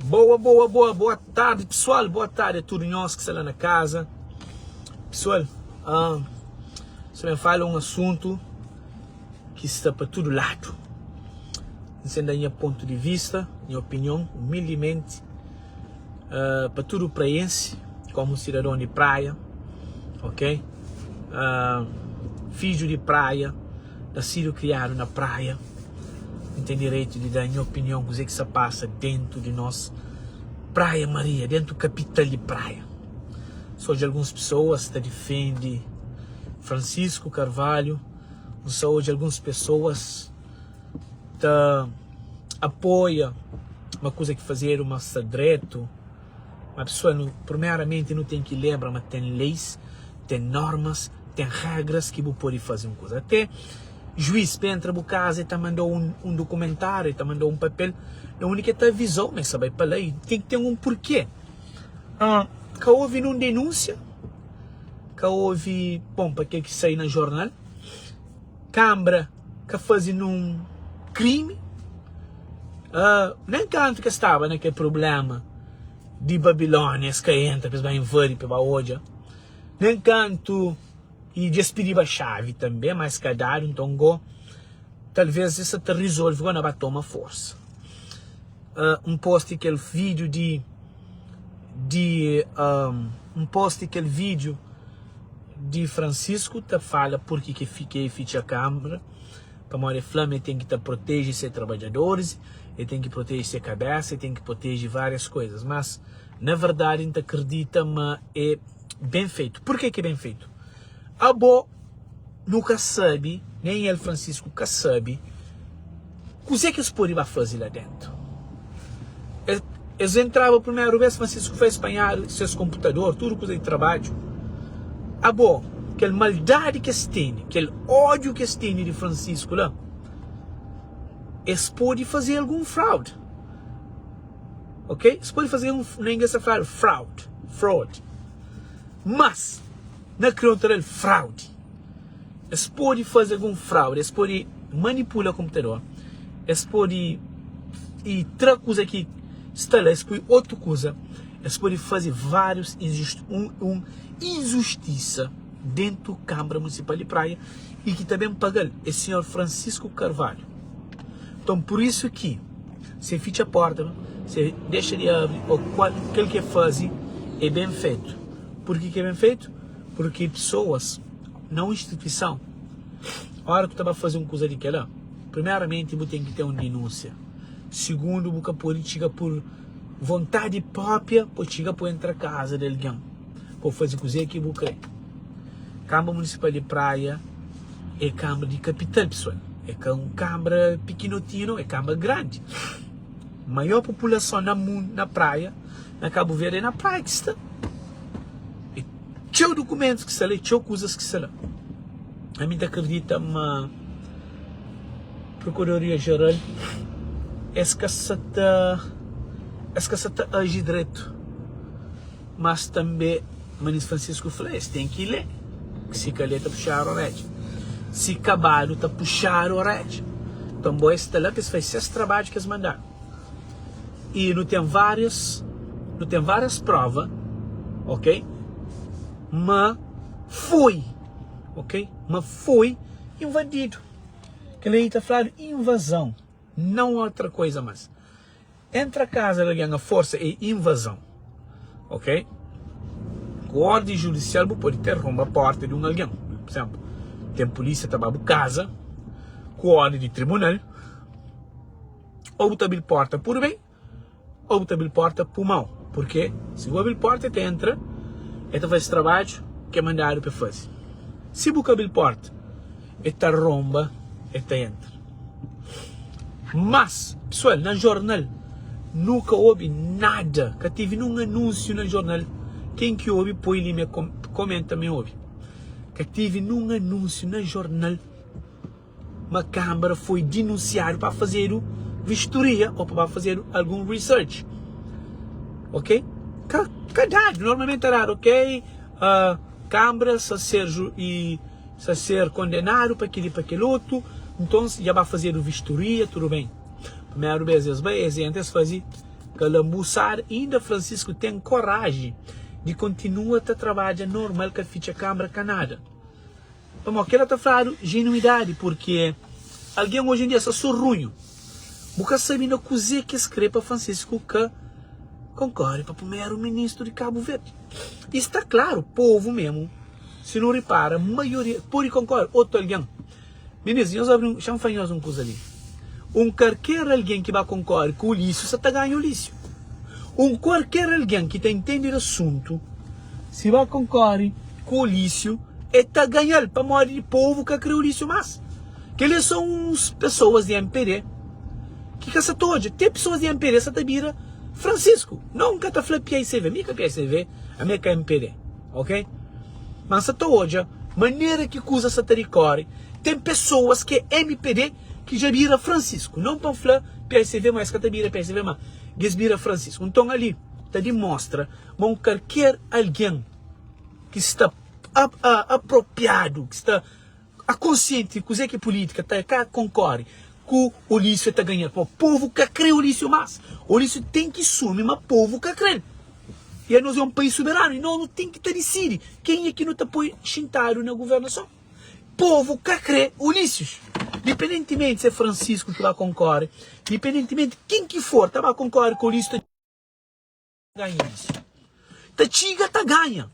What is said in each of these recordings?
Boa, boa, boa, boa tarde pessoal, boa tarde a tudo nós que está lá na casa. Pessoal, ah, só me fala um assunto que está para todo lado. Sem dar minha ponto de vista, minha opinião, humildemente, uh, para tudo praense, como cidadão de praia, ok? Uh, filho de praia, nascido e criado na praia, N ten direitu di da nha opinion kuzê ki sta pasa dentu di nos Praia Maria, dentu kapital di Praia. Sô odja alguns pesoas ta difende Francisco Carvalho, N sta odja alguns pesoas ta apoia ma kuza ki fazedu ma sta dretu. Ma pesoal, nu primeramenti nu ten ki lenbra ma ten leis, ten normas, ten regras ki bu pode faze un kuza. Até juiz pa entra bu kaza e ta manda-u un dokumentáriu, e ta manda-u un papel na undi ki e ta aviza-u ma e sta bai pa la i ten ki ten un purkê. Ka ovi nun denúnsia, ka ovi, bon, pa kel ki sai na jornal, kanbra ka faze nun krimi, nen kantu ki es staba na kel prubléma di Babilónia es ka entra pa es ba invadi, pa es ba odja. Nen kantu i dja es pidiba xavi tanbe, ma es ka dadu, nton go talvez es sa ta rizolve go na ba toma forsa. N posti kel vídiu di di N posti kel vídiu di Francisco ta fala purki ki ki e fitxa kambra, pamodi e fla ma e ten ki ta proteje se trabadjadoris, e ten ki proteje se kabesa, e ten ki proteje várias koizas, mas Na verdadi N ta kridita ma é ben fetu. Purke ki é ben fetu? Abo nu ka sabe, nen el Francisco ka sabe kuzê ki es pode ba faze la dentu. Es entraba primeru bes, Francisco fla es panhadu ses konputador, tudu kuza di trabadju. Abo, kel maldadi ki es tene, kel ódiu ki es tene di Francisco la, es pode faze algun fraude. Ok, es pode faze un, na inglês ta fladu fraud, fraud. Mas, na kriolu ta da-l fraude. Es pode faze algun fraude, es pode manipula konputador, es pode i tra kuza ki sta la, es poi otu kuza, es pode faze várius un, un injustisa dentu Kanbra Munisipal di Praia i ki ta ben paga-l é sinhor Francisco Carvalho. Nton, pur isu ki. Se fitxa porta, se dexa di abri ô kual kel ki e faze é ben fetu. Purki ki é ben fetu? Purki pesoas na un instituison, ora ki bu ta ba faze un kuza di kela, primeramenti bu ten ki ten un dinúnsia, sigundu bu ka pode txiga pur vontadi própria pa txiga pa entra kaza di algen pa faze kuze ki bu kre. Kanbra Munisipal di Praia é kanbra di kapital, pesoal. É ka un kanbra pikinotinhu nau, é kanbra grandi. Maior populason na mundu, na Praia, na Kabu Verdi, é na Praia ki sta. É txeu dukumentus ki sta la, é txeu kuzas ki sta la. Ami ta kridita ma Prokuradoria Jeral es ka sa ta, es ka sa ta aji dretu. Mas tanbe Manis Francisco fla es ten ki le, si ka le ta puxadu oredja. Si kabadu ta puxadu oredja. Nton bo es sta la pa es fai ses trabadju ki es mandadu. I nu ten varias, nu ten varias prova, ok, ma foi, ok, ma foi invadidu. Kel li ta fladu invazon, não otra coisa mas. Entra kaza di algen a forsa é invazon, ok? Ku ordi judisial bu pode te ronba porta di un algen. Pur izenplu, ten pulisia ta ba bu kaza ku ordi di tribunal, o bu ta abril porta pur ben o bu ta abril porta pur mau. Purke si bu abril porta e ta entra, e ta faze trabadju ke mandadu pa e faze. Si bu ka abril porta, e ta ronba, e ta entra. Mas, pesoal, na jornal nu ka obi nada, ka tevi nun anúnsiu na jornal. Ken ki obi, poi li me komenta me obi. Ka tevi nun anúnsiu na jornal ma Kâmara foi dinunsiadu pa fazedu vistoria ô pa ba fazedu algun research. Ok? Ka, ka dadu, normalmenti ta dadu, ok, uh, Kâmara sa ser ju, i Sa ser kondenadu pa kel-li pa kel otu, nton dja ba fazedu vistoria, tudu ben. Primeru bês es bai, es entra, es faze. Kalambusada inda Francisco ten koraji di kontinua ta trabadja normal ka fitxa kambra ka nada. Pamodi kela ta fladu jenuidadi purki algen oji en dia sta so runhu. Bu ka sabi na kuze ki es kre pa Francisco ka konkori pa primeru ministru di Kabu Verdi. I sta klaru povu memu si nu ripara maioria podi konkori otu algen. Minis nhos abri un xa-m fla nhos un kuza li. Un karker algen ki ba konkori ku Ulísiu sa ta ganha Ulísiu. Un kuarker algen ki ta intende di asuntu si ba konkori ku Ulísiu e ta ganha-l pamodi di povu ka kre Ulísiu más. Kel-li é sô uns pesoas di mpd ki ka sa ta odja. Te pesoas di mpd sa ta bira Francisco. Nau, N ka ta fla PICV. Mi é ka PICV, ami é ka mpd. Ok? Ma N sa ta odja manera ki kuza sa ta dikore. Ten pesoas ki é mpd ki dja bira Francisco. Nau pa N fla PICV ma es ka ta bira PICV ma dja es bira Francisco. Nton ali ta dimostra ma un kalker algen ki sta apropiadu, ki sta konsienti di kuzê ki é pulítika ta ka konkore ku Olísio ta ganha-l. Pamodi povu ka krê Olísio más. Olísio ten ki sumi ma povu ka krê-l. I anos é un país soberanu i nos nu ten ki ta disidi kenha ki nu ta poi xintadu na guvernason. Povu ka krê Ulísius. Dipendentimenti si é Fransisku ki ba konkore, dipendentimenti ken ki for ta ba konkore ku Ulísius ta ganha Ulísius. Ta txiga ta ganha.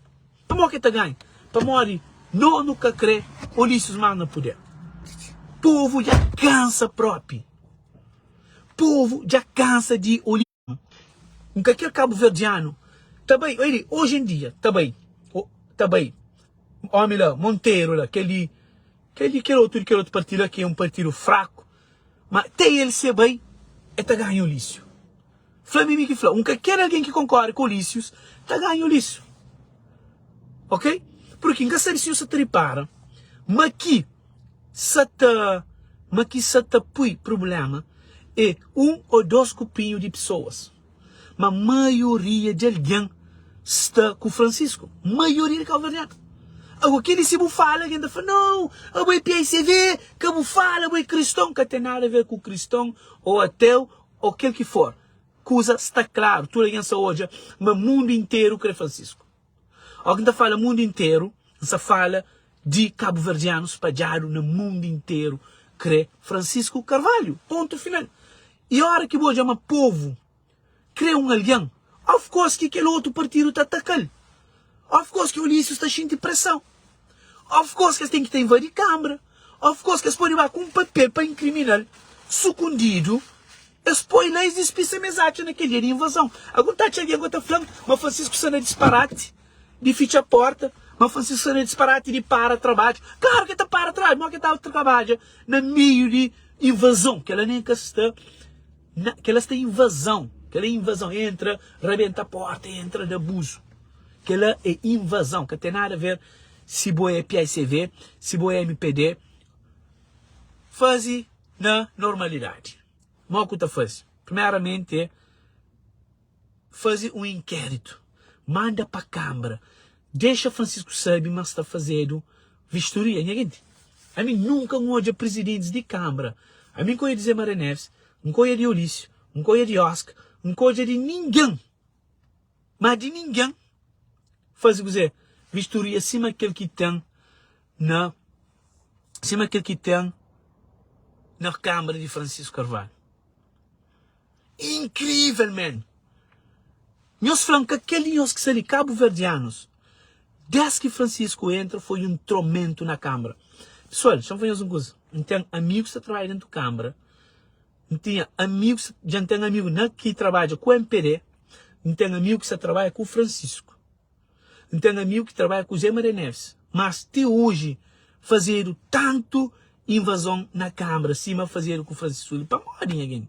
Pamodi ki ta ganha? Pamodi no nu ka krê Ulísius más na puder. Povu dja kansa propi. Povu dja kansa di Ulísius. N ka kel kabuverdianu ta bai, oi li, oji en dia ta bai, ta bai omi la, Monteiro la, kel li, kel li, kel otu di kel otu partidu la ki é un partidu fraku, ma te el se bai e ta ganha Ulísio. Fla mi mi ki fla, un ka kel algen ki konkori ku Ulísius ta ganha Ulísio. Ok? Purki N ka sabe si nhu sa ta ripara ma ki sa ta ma ki sa ta pui prubléma é un ô dos grupinhu di pesoas. Ma maioria di algen sta ku Francisco. Maioria di kauverdianu. Agora, kel-li si bu fala, algen ta fla, Nau, abo é PICV, ka bu fala, abo é kriston. Ka ten nada a ver ku kriston ô ateu ô kel ki for. Kuza sta klaru, tudu algen sa odja ma mundu interu kre Francisco. Ó ki N ta fala mundu interu, N sa fala di kabuverdianus spadjadu na mundu interu kre Francisco Carvalho. Pontu final. I ora ki bu odja ma povu kre un algen, of course ki kel otu partidu ta ataka-l. Of course ki Ulisses ta xinti preson. Of course ki es ten ki ta invadi kambra. Of course ki es pode ba ku un papel pa inkrimina-l sukundidu. Es poi la es dispisa ma es atxa na kel dia di invazon. Agu ta atxa algen ku ta fla-m ma Francisco sta na disparati di fitxa porta, ma Francisco sta na disparati di para trabadju. Klaru ki el ta para trabadju, modi ki el ta trabadja na meiu di invazon? Kel-la nen ka sta na, kel-la sta invazon, kel-la é invazon, entra, rabenta porta, entra da abuzu. Kel-la é invazon, ka ten nada a ver si bo é PICV, si bo é mpd. Faze na normalidadi. Mo ku ta faze? Primeramenti é faze un inkéritu, manda pa kambra, dexa Francisco sabe ma sta fazedu vistoria. Nha genti, ami nunka N odja prizidentis di kambra, ami N ka odja di Zé Maria Neves, N ka odja di Eulísio, N ka odja di Oscar, N ka odja di ningen, ma di ningen faze kuzê? Vistoria sima kel ki ten na sima kel ki ten na kambra di Francisco Carvalho. Incrível man! Nhos fla-m ka kel di nhos ki sta li, kabuverdianus, des ki Francisco entra foi un tromento na kambra. Pessoal, xa-m fla nhos un kuza, N ten amigus ta trabadja dentu kambra, N tinha amigus, dja N ten amigu na ki trabadja ku mpd, N ten amigu ki sta trabadja ku Francisco. N ten amigu ki trabadja ku Zé Maria Neves, mas ti oji fazedu tantu invazon na Kambra sima fazedu ku Francisco li. Pamodi, nha genti?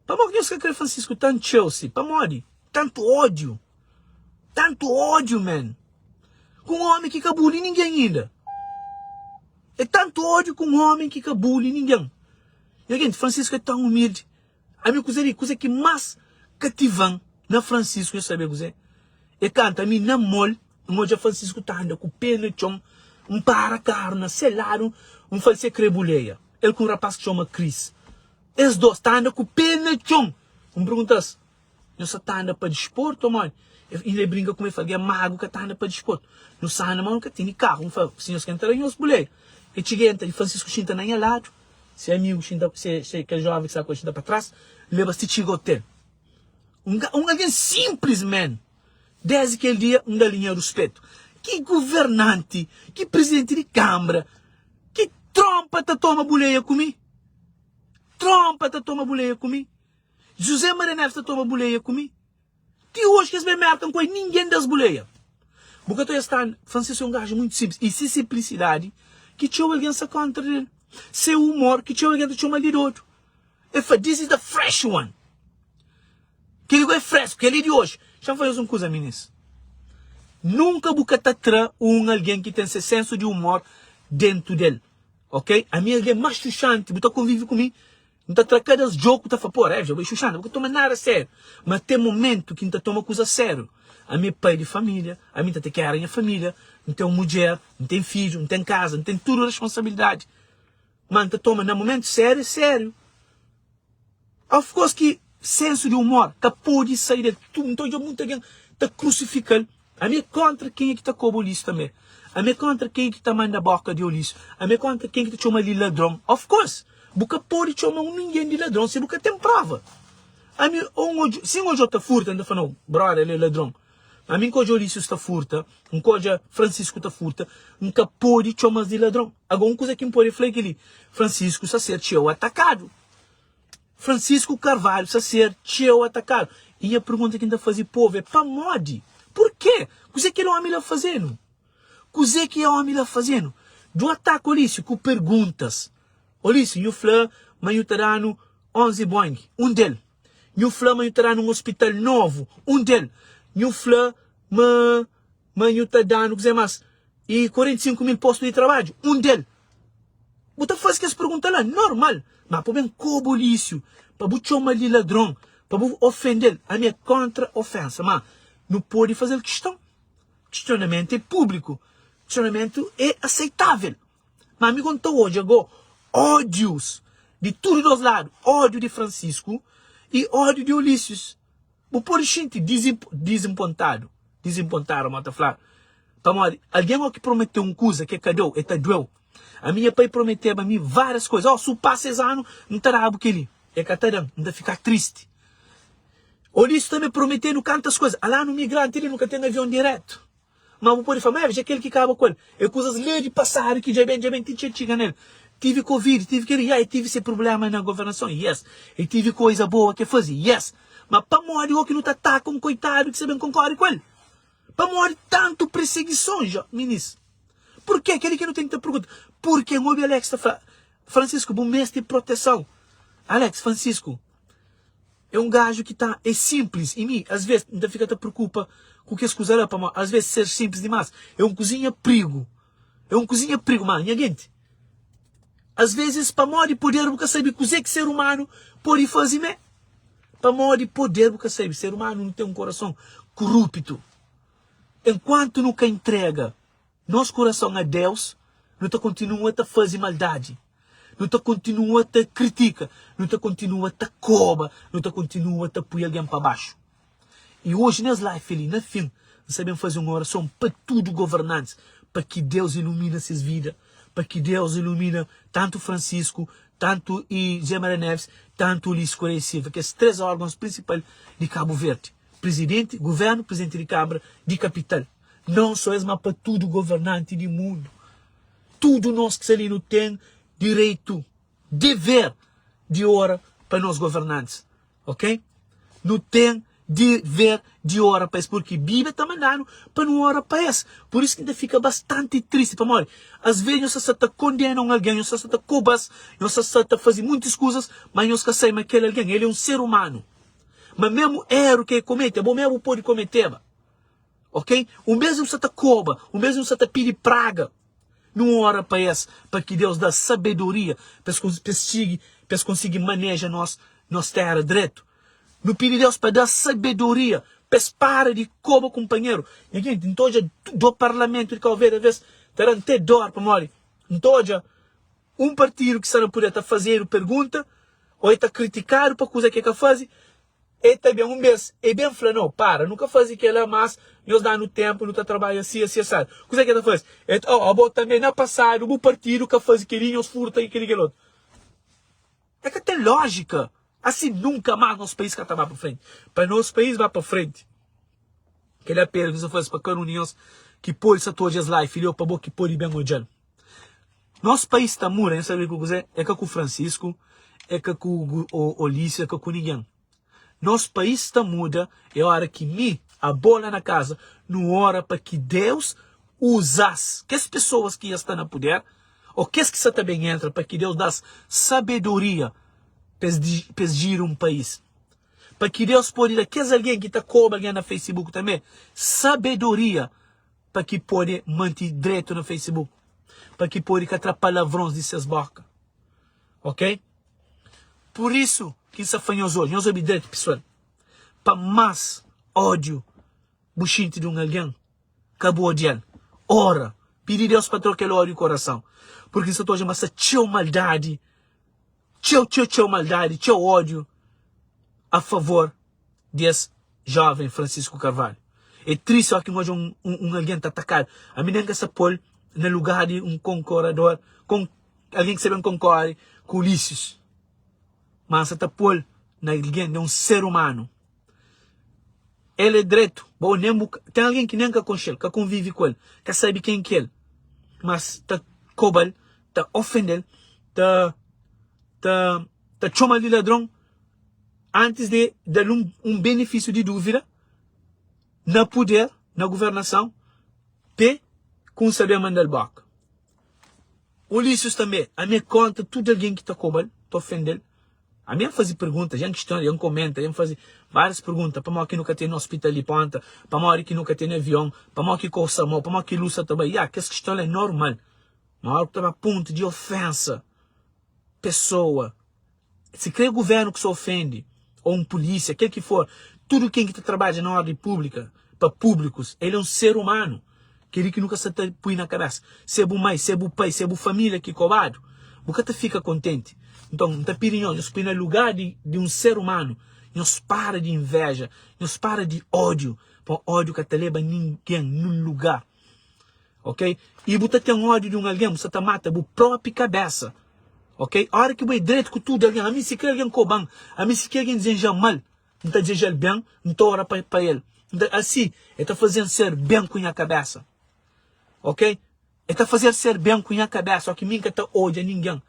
Pamodi ki nhos ka kre Francisco tan txeu si? Pamodi? Tantu ódiu! Tantu ódiu, man! Ku un ómi ki ka buli ningen inda. É tantu ódiu ku un ómi ki ka buli ningen. Nha genti, Francisco é tan umildi. Ami kuzê di kuzê ki más kativan na Francisco nhos sabe kuzê? É kantu ami na mol N odja Francisco ta anda ku pé na txon N para karu na se ladu N fal se kre buleia el ku un rapaz ki txoma Chris es dos ta anda ku pé na txon N pergunta-s. Nhos sa ta anda pa disportu ô modi? Inda el brinka ku mi, el fla, Algen magu ka ta anda pa disportu. Nu sa anda, má nu ka tene karu. N fla, Si nhos kre, N ta da nhos buleia. El txiga, el entra, Francisku xinta na nha ladu, se amigu xinta, se kel jóven ki staba ku el xinta pa tras, N leba-s ti txiga otel. Un algen sinplis, man! Désdi kel dia, N da-l nha ruspetu. Ki governanti, ki prizidenti di kanbra, ki trónpa ta toma buleia ku mi? Trónpa ta toma buleia ku mi? José Maria Neves ta toma buleia ku mi? Ti oji ki es ben Merka N ka obi ningen da-s buleia. Bu ka ta oja sta Francisco é un gaju muitu sinplis i si sinplisidadi ki txeu algen sta kontra del. Se umor ki txeu algen ta txoma-l di dodu. El fla, This is the fresh one. Kel-li go é fresku, kel-li é di oji. Xa-m fla nhos un kuza, minis. Nunka bu ka ta tra un algen ki ten se sensu di umor dentu del. Ok? Ami é algen más xuxanti, bu ta konvive ku mi, N ta tra kada joku ta fla, pô, Rev, dja bo é xuxanta, bo ka toma nada sériu. Ma ten momentu ki N ta toma kuza sériu. Ami é pai di família, ami N ta ten ki era nha família, N ten un mudjer, N ten fidju, N ten kaza, N ten tudu responsabilidadi. Ma N ta toma na momentu sériu é sériu. Of course ki sensu di umor ka pode sai del. N ta odja mutu algen ta krusifika-l. Ami é kontra kenha ki ta koba Ulisses tanbe. Ami é kontra kenha ki ta manda boka di Ulisses. Ami é kontra kenha ki ta txoma-l di ladron. Of course, bu ka pode txoma un ningen di ladron si bu ka ten prova. Ami, un odju, si un odju ta furta, N ta fla, no, brother, el é ladron. Ma ami N ka odja Ulisses ta furta, N ka odja Francisco ta furta, N ka pode txoma-s di ladron. Agora, un kuza ki N pode fla é kel-li, Francisco sta ser txeu atakadu. Francisco Carvalho sta ser txeu atakadu. I nha pergunta ki N ta faze povu é pamodi? Purkê? Kuzê ki kel omi la faze-nu? Kuzê ki omi la faze-nu? Du ataka Olísio ku perguntas. Olísio, nhu fla ma nhu ta da-nu 11 Boeing, un del. Nhu fla ma nhu ta da-nu un ospital novu, un del. Nhu fla ma ma nhu ta da-nu kuzê más? I 45 mil postu di trabadju, un del. Bu ta faze kes pergunta la, normal. Ma pa bu ben koba Ulísiu, pa bu txoma-l di ladron, pa bu ofende-l, ami é kontra ofensa. Ma nu pode faze-l kiston. Kistionamentu é públiku, kistionamentu é aseitável. Ma ami ku N ta odja go ódius di tudu dos ladu, ódiu di Fransisku i ódiu di Ulísius. Bu pode xinti dizinpontadu, dizinpontadu ma ta fla, pamodi algen o ki prometeu un kuza ki e ka dau, e ta dueu. Ami nha pai prometeba mi várias kuza, oh, su pasa es anu N ta dabu keli, e ka ta dan, N ta fika tristi. Ulisses tanbe prometenu kantas kuza, ala nu migranti li nu ka ten avion diretu. Ma bu pode fla, ma dja kel ki kaba ku el é kuzas lé di pasadu ki dja ben, dja ben ti txeu txiga nel. Tive covid, tive kel-li, ya, e tive se prubléma na governason, yes. E tive koisa boa ke faze, yes. Ma pamodi o ki nu ta ataka un koitadu ki sa ben konkorde ku el? Pamodi tantu persegison, jo, minis? Purke? Kel-li ki nu ten ki ta pergunta. Purke? N obi Alex ta fla, Francisco, bu meste proteson. Alex, Francisco, É un gaju ki ta é sinplis i mi asves N ta fika ta preokupa ku kes kuza la pamodi asves ser sinplis dimás é un kuzinha prigu é un kuzinha prigu má nha genti asvezis pamodi poder bu ka sabe kuzê ki ser umanu pode faze mé pamodi poder bu ka sabe ser umanu nu ten un korason kuruptu enkuantu nu ka intrega Nos kurason a Deus, nu ta kontinua ta faze maldadi, nu ta kontinua ta kritika, nu ta kontinua ta koba, nu ta kontinua ta pui algen pa baxu. I oji nes life li, na fin, N sta ben faze un orason pa tudu governantis, pa ki Deus ilumina ses vida, pa ki Deus ilumina tantu Francisco, tantu i José Maria Neves, tantu Ulisses Correia e Silva, kes 3 orgons prinsipal di Kabu Verdi, Prizidenti, Guvernu, Prizidenti di Kambra di Kapital. Não só es, ma pa tudu governanti di mundu. Tudu nos ki sta li nu ten direitu, dever di ora pa nos governantis, ok? Nu ten dever di ora pa es, purki Bíblia ta manda-nu pa nu ora pa es. Pur isu ki N ta fika bastanti tristi, pamodi as ves nhos ta sta ta kondena un algen, nhos ta sta ta koba-s, nhos ta sta ta faze muntis kuzas, ma nhos ka sabe ma kel algen, el é un ser umanu. Ma mésmu éru ki el komete, abo mésmu bu pode kometeba. Ok? Un bes nu sta ta koba, un bes nu sta ta pidi praga. Nu ora pa es, pa ki Deus da sabedoria pa es pa es txigi, pa es konsigi maneja nos nos tera dretu. Nu pidi Deus pa da sabedoria pa es para di koba kunpanheru. Nha genti, N ta odja do parlamentu di Kau Verdi aves ta da-m te dor pamodi N ta odja un partidu ki sta na puder ta fazedu pergunta o e ta kritikadu pa kuza ki e ka faze. E ta ben un bes, e ben fla, No, para, nu ka faze kela, mas nhos da-nu tenpu, nu ta trabadja si, asi, asadu. Kuze ki e ta faze? E ta, oh, abo tanbe, na pasadu, bu partidu ka faze keli, nhos furta i keli, kel otu. E ka ten lójika. Asi nunka mas nos país ka ta ba pa frenti. Pa nos país ba pa frenti, kel apelu ki nu sta faze pa kada un di nhos ki pode sa ta odja es live li o pa bo ki pode ben odja-l. Nos país ta muda, nhos sabe ku kuzê? É ka ku Francisco, é ka ku Olício, é ka ku ningen. Nos país ta muda é ora ki mi, abo la na kaza, nu ora pa ki Deus uza-s, kes pesoas ki ya sta na puder, ô kes ki sa ta ben entra, pa ki Deus da-s sabedoria pa es jiri un país. Pa ki Deus pode da kes algen ki ta koba algen na Facebook tanbê sabedoria pa ki pode mante dretu na Facebook, pa ki pode ka tra palavrons di ses boka. Ok? Pur isu ki N sta fla nhos oji, nhos obi dretu pesoal, pa más ódiu bu xinti di un algen, ka bu odia-l. Ora, pidi Deus pa tra kel ódiu di korason, purki N sta ta odja ma sta txeu maldadi, txeu, txeu, txeu maldadi, txeu ódiu a favor di es joven Francisco Carvalho. É tristi óki N odja un algen ta atakadu. Ami nen ka sta pô-l na lugar di un konkorador, algen ki sta ben konkore ku Ulisses. Ma N sta ta pô-l na algen, na un ser umanu. El é dretu, bo nen bu ka, ten algen ki nen ka konxe-l, ka konvive ku el, ka sabe ken ki el, mas ta koba-l, ta ofende-l, ta ta ta txoma-l di ladron antis di da-l un un benefísiu di dúvida na puder, na guvernason, p'e kunsa ben manda-l boka. Ulisses tanbê, ami é kontra tudu algen ki ta koba-l, ta ofende-l. Ami N faze pergunta, dja N kistiona, dja N komenta, dja N faze várias pergunta, pamodi ki nu ka tene ospital di ponta, pamodi ki nu ka tene avion, pamodi ki kou sta mau, pamodi ki lus sa ta bai. Ya, kes kistion la é normal. Ma ora ku ta ba pontu di ofensa pesoa, si kre guvernu ki sa ofende, ou un pulisia, kel ki for, tudu ken ki ta trabadja na ordi públika, pa públikus, el é un ser umanu. Kel-li ki nu ka sta ta pui na kabésa. Si é bu mai, si é bu pai, si é bu família ki kobadu, bu ka ta fika kontenti. Nton, N ta pidi nhos, nhos pui na lugar di di un ser umanu, nhos para di invéja, nhos para di ódiu, pamodi ódiu ka ta leba ningen nun lugar. Ok? I bu ta ten ódiu di un algen, bu sta ta mata bu própi kabésa. Ok? Óra ki bu é dretu ku tudu algen, ami si kre algen koba-m, ami si kre algen dizeja-m mal, N ta dizeja-l ben, N ta ora pa pa el. N ta, asi, el ta faze-m ser ben ku nha kabésa. Ok? El ta faze-l ser ben ku nha kabésa, óki mi N ka ta odja ningen.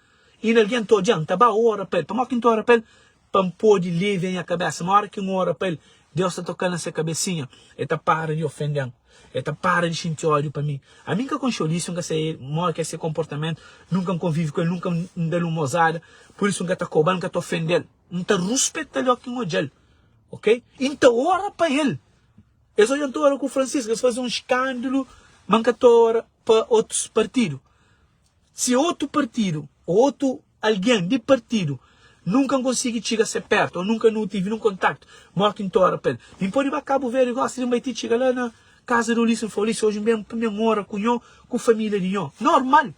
Inda algen ta odja-m, N ta ba ora pa el. Pamodi ki N ta ora pa el? Pa N pode livia nha kabésa. Ma óra ki N ora pa el, Deus ta toka-l na se kabesinha, el ta para di ofende-m, el ta para di xinti ódiu pa mi. Ami N ka konxe Ulisses, N ka sabe modi ki é se konportamentu, nunka N konvive ku el, nunka N da-l un mozada, pur isu N ka ta koba-l, N ka ta ofende-l. N ta ruspeta-l óki N odja-l, ok? I N ta ora pa el. Es odja N ta ora ku Francisco, es faze un skándalu, ma N ka ta ora pa otus partidu. Si otu partidu ô otu algen di partidu nunka N konsigi txiga se pértu ô nunka nu tive nun kontaktu, modi ki N ta ora pa el? Mi N pode ba Kabu Verdi gósi li, N bai ti txiga la na kaza di Ulisses, N fla, Ulisses, oji N ben pa mi N ora ku nho, ku família di nho. Normal!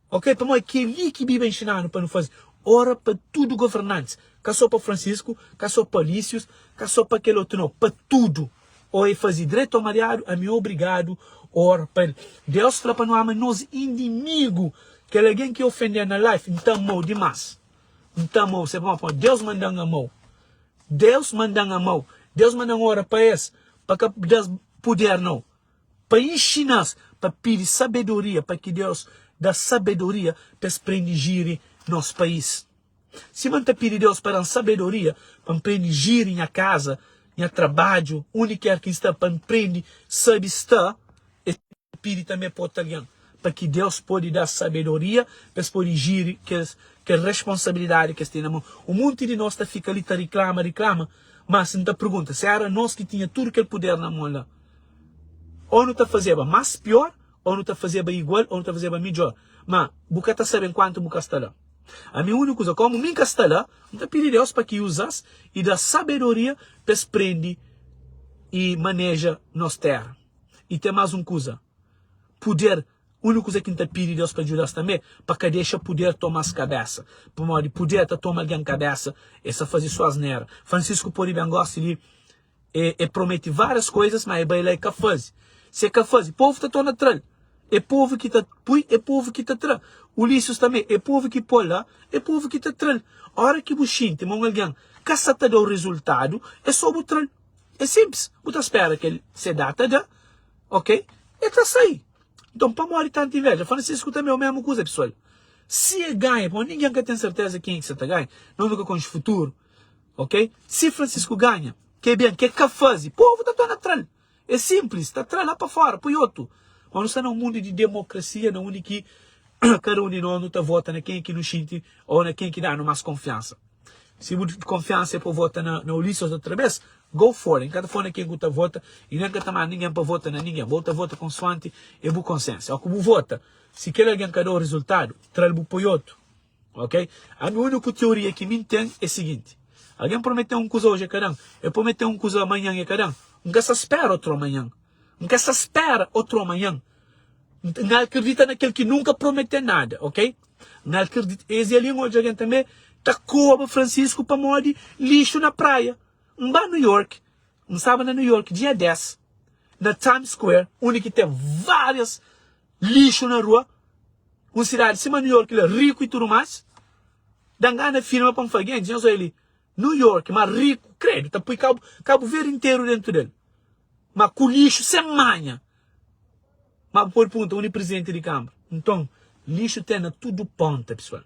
Ok, pamodi kel-li ki Bíblia inxina-nu pa nu faze, ora pa tudu governantis, ka sô pa Francisco, ka sô pa Alísius, ka sô pa kel otu, nau, pa tudu. Ô el faze dretu ô mariadu, ami é obrigadu ora pa el. Deus fla pa nu ama nos inimigu. Kel algen ki ofende-m na life, N ta ama-u dimás. N ta ama-u, sabe pamodi? Pamodi Deus manda-m ama-u. Deus manda-m ama-u. Deus manda-m ora pa es, pa ka da-s puder, nau. Pa inxina-s pa pidi sabedoria, pa ki Deus da sabedoria pa es prende jiri nos país. Sima N ta pidi Deus pa da-m sabedoria pa N prende jiri nha kaza, nha trabadju, undi ker ki N sta, pa N prende sabe sta, es pidi tanbe pa otu algen, pa ki Deus pode da sabedoria pa es pode jiri kes kel responsabilidadi ki es ten na mon. Un monti di nos ta fika li ta riklama, riklama, mas N ta pergunta, si era nos ki tinha tudu kel puder na mon la, Ô nu ta fazeba más piór, ô nu ta fazeba igual, ô nu ta fazeba midjór. Má, bu ka ta sabe enkuantu bu ka sta la. Ami úniku kuza, kómu mi N ka sta la, N ta pidi Deus pa ki uza-s i da-s sabedoria pa es prende i maneja nos téra. I ten más un kuza, puder. Úniku kuza ki N ta pidi Deus pa djuda-s tanbê, pa ka dexa puder toma-s kabésa. Pamodi puder ta toma algen kabésa, es ta faze sô asnera. Francisco pode ben gósi li, e, e promete várias koizas, má e bai la e ka faze. Si e ka faze, povu ta torna tra-l. É povu ki ta pui, é povu ki ta tra. Ulisses tanbê, é povu ki pô-l la, é povu ki ta tra-l. Óra ki bu xinti ma un algen ka sa ta da-u rezultadu, é sô bu tra-l. É sinplis. Bu ta spera kel se data da, ok, e ta sai. Nton, pamodi tantu inveja? Francisco tanbê é o mesmu kuza, pesoal. Si e ganha, pamodi ningen ka ten serteza kenha ki sa ta ganha, nos nu ka konxe futuru, ok? Si Francisco ganha, ke ben, ke ka faze, povu ta torna tra-l. É sinplis, ta tra la pa fora, poi otu. Mas nu sta na un mundu di demokrasia na undi ki kada un di nos nu ta vota na kenha ki nu xinti ou na kenha ki da-nu mas konfiansa. Si bu konfiansa é pa vota na, na Ulisses outra bes, go for it. N ka ta fla na ken ku ta vota i nen ka ta manda ningen pa vota na ningen. Bo ta vota konsoanti é bu konsiensia. Ó ku bu vota, si kel algen ka da-u rezultadu, tra-l bu poi otu. Ok? Ami úniku teoria ki mi N ten é siginti, algen promete-m un kuza oji e ka da-m, el promete-m un kuza amanhan e ka da-m, N ka sta spera otru amanhan. N ka sta spera otru amanhan. N al kridita na kel ki nunka promete nada, ok? N al kridita. Es dia li N odja algen tanbe ta koba Francisco pamodi lixu na praia. N ba New York, N staba na New York dia 10, na Times Square, undi ki ten várias lixu na rua, un sidadi sima New York la, riku i tudu más, da-m gana firma pa N fla, Gentis, nhos odja li, New York, ma riku, kredu, ta pui Kabu, Kabu Verdi interu dentu del, ma ku lixu sen manha. Ma bu pode pergunta, undi prizidenti di kanbra? Nton, lixu ten na tudu ponta, pesoal.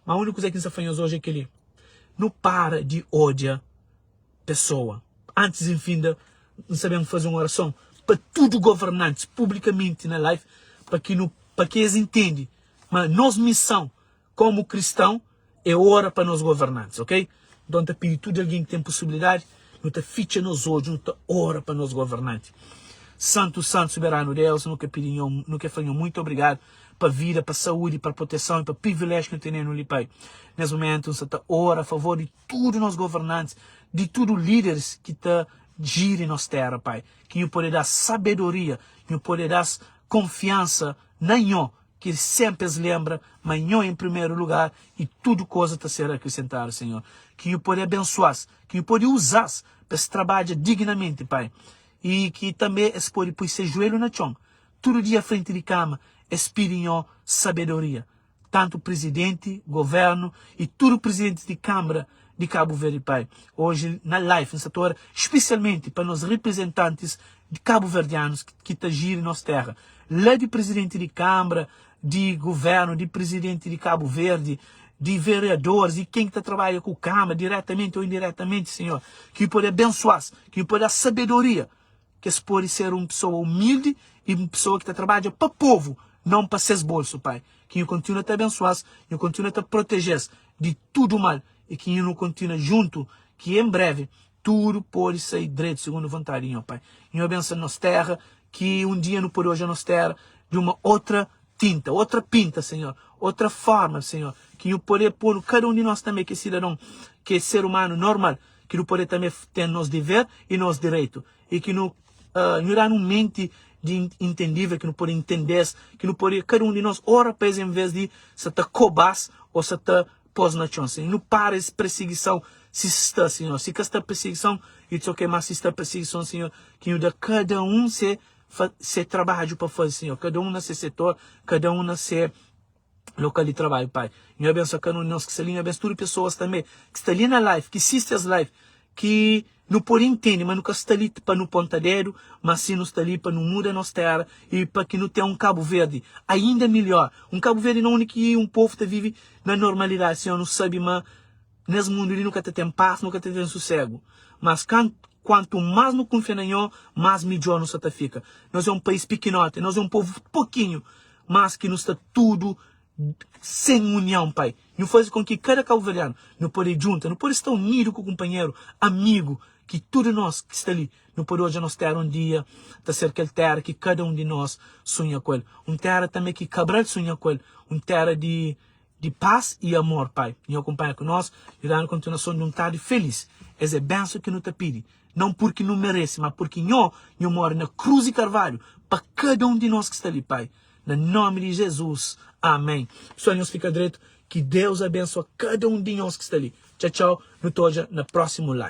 Ma uniku kuza ki N sta fla nhos oji é kel-li, nu para di odja pesoa. Antis di N finda, N sta ben faze un orason pa tudu governantis publikamenti na live, pa ki nu, pa ki es intende ma nos mison komu kriston é ora pa nos governantis, ok? Nton, N ta pidi tudu algen ki ten posibilidadi, nu ta fitxa nos odju, nu ta ora pa nos governanti. Santu, Santu, Soberanu Deus, nu ka pidi nho, nu ke fla nho muitu obrigadu pa vida, pa saúdi, pa proteson i pa priviléjiu ki nu tenenu li, Pai. Nes mumentu, N sta ta ora a favor di tudu nos governantis, di tudu líderis ki ta jiri nos téra, Pai. Ki nhu pode da-s sabedoria, nhu pode da-s konfiansa na nho, Ki senpri es lenbra ma Nho en primeru lugar i tudu koza ta ser akrisentadu, Senhor. Ki Nhu pode abensua-s, ki Nhu pode uza-s pa es trabadja dignamenti, Pai. I ki tanbe es pode pui ses juelhu na txon tudu dia frenti di kama, es pidi Nho sabedoria. Tantu prizidenti, governu i tudu prizidentis di kanbra di Kabu Verdi, Pai. Oji na life N sta ta ora spesialmenti pa nos riprizentantis di kabuverdianus ki ta jiri nos terra, la di prizidenti di kanbra, di guvernu, di prizidenti di Kabu Verdi, di vereadoris i ken ki ta trabadja ku kanbra diretamenti o indiretamenti, Sinhor, ki pode abensuas, ki pode da sabedoria ki es pode ser un pesoa umildi i un pesoa ki ta trabadja pa povu, non pa ses bolsu, Pai. Ki Nhu kontinua ta abensua-s, Nhu kontinua ta proteje-s di tudu mal i ki Nhu nu kontinua djuntu, ki en brevi tudu pode sai dretu sigundu vontadi di Nhu, Pai. Nhu abensa nos tera, ki un dia nu pode odja nos tera di uma otra tinta, otra pinta, Senhor, otra forma, Senhor, ki Nhu pode ponu kada un di nos tanbe ki é sidadon, ki é ser umanu normal, ki nu pode tanbe ten nos dever i nos direitu i ki nu Nhu da-nu un menti di intendível ki nu pode intende-s, ki nu pode kada un di nos ora pa es envês di sa ta koba-s ô sa ta pô-s na txon. Sinhor, nu para es pirsigison si sta, Sinhor. Si ka sta pirsigison, it's ok, má si sta pirsigison, Sinhor, ki Nhu da kada un se se trabadju pa faze, Sinhor, kada un na se setor, kada un na se lokal di trabadju, Pai. Nhu abensua kada un di nos ki sta li, Nhu abensua tudu pesoas tanbe ki sta li na live, ki sisti es live, ki nu pode intende ma nu ka sta li pa nu ponta dedu, ma si nu sta li pa nu muda nos tera i pa ki nu ten un Kabu Verdi ainda milhor, un Kabu Verdi na undi ki un povu ta vive na normalidadi. Sinhor, nu sabe ma nes mundu li nu ka ta ten pas, nu ka ta ten susegu, mas kuantu mas nu kunfia na Nho, mas midjor nu sa ta fika. Nos é un país pikinoti, nos é un povu pokinhu, mas ki nu sta tudu sen union, Pai. Nhu faze kon ki kada kabuverdianu nu pode djunta, nu pode sta unidu ku kunpanheru, amigu, ki tudu nos ki sta li nu pode odja nos tera un dia ta ser kel tera ki kada un di nos sunha ku el. Un tera tanbe ki Cabral sunha ku el, un tera di di pas i amor, Pai. Nhu akunpanha ku nos, nhu da-nu kontinuason di un tardi felis. Es é bensu ki nu ta pidi, non purki nu merese, ma purki Nho, Nhu more na krus di Karvalhu pa kada un di nos ki sta li, Pai. Na nomi di Jezus. Amén. Pesoal nhos fika dretu. Ki Deus abensua kada un di nhos ki sta li. Txau txau. Nu ta odja na prosimu live.